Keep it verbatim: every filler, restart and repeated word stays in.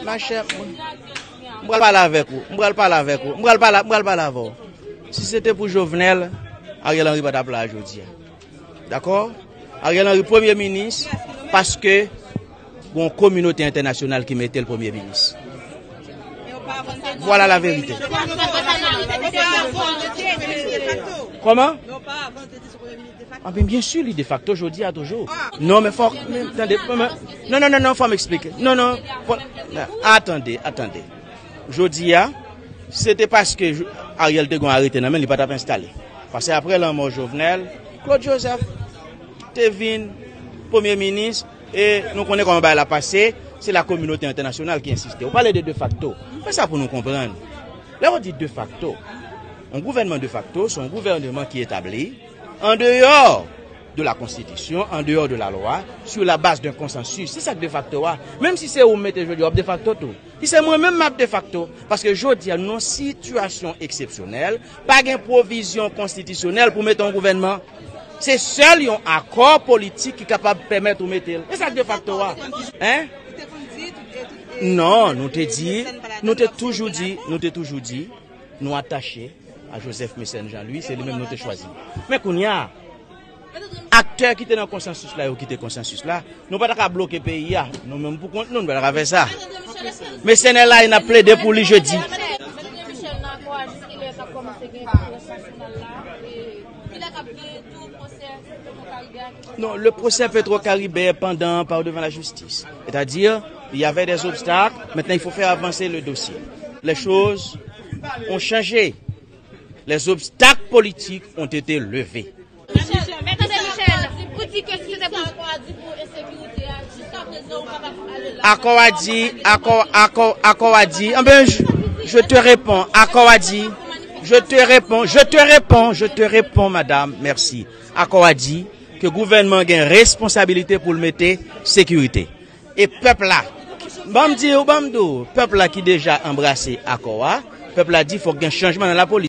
Machè, m pral pale avèk ou. M pral pale avèk ou. M pral pale, m pral pale avè w. Si se te pou Jovenel, Ariel Henry pa t ap la jodi a. Dakò? Ariel Henry premye minis paske gon kominote entènasyonal ki mete l premye minis. Voilà la vérité. Kòman? Ah ben, byen si, li defakto jodi a toujou. Non, men fòk, men, tande, men, non, non, non, non, fò m eksplike. Non, non, fò, atande, atande. Jodi a, se te paske Ariel te gon arete nan men, li pa t ap enstale. Paske apre lanmò Jovenel, Claude Joseph te vin premye minis, e nou konnen kòman bagay la pase, se la kominote entènasyonal ki ensiste. Ou pale de defakto. Men sa pou nou konprann. Lè ou di defakto, yon gouvènman defakto, se yon gouvènman ki etabli an deyò de la konstitisyon, an deyò de la lwa, sur la base d'un consensus. Se sa k defakto a. Menm si se ou mete jodi a, w ap defakto tou. Si se mwen menm, m ap defakto. Paske jodi a, nou nan sitiyasyon eksepsyonèl, pa gen pwovizyon konstitisyonèl pou mete yon gouvènman. Se sèl yon akò politik ki kapab pèmèt ou mete l. E sa k defakto a. Hein? Non, nou te di, nou te toujou di, nou te toujou di, nou atache a Joseph Mécène Jean Louis, se li menm nou te chwazi. Men kounye a, aktè ki te nan konsansis la, yo kite konsansis la, nou pa ta ka bloke peyi a. Nou menm pou kont nou, nou pa ta ka fè sa. Men Senè la, n ap plede pou li jodi. Non, le procès Petro-Caribe est pendant par devant la justice. C'est-à-dire, il y avait des obstacles, maintenant il faut faire avancer le dossier. Les choses ont changé. Les obstacles politiques ont été levés. Michel, men tande Michel, ou di ke si se te pou... Akò a di, akò, akò, akò a di, anben, je, je te réponds, akò a di, je te réponds, je te réponds, je te réponds, madame, merci. Akò a di ke gouvènman gen responsabilite pou l mete sekirite. E pèp la, ban m di w, ban m di w, pèp la ki deja anbrase akò a, pèp la di fòk gen chanjman nan lapolis.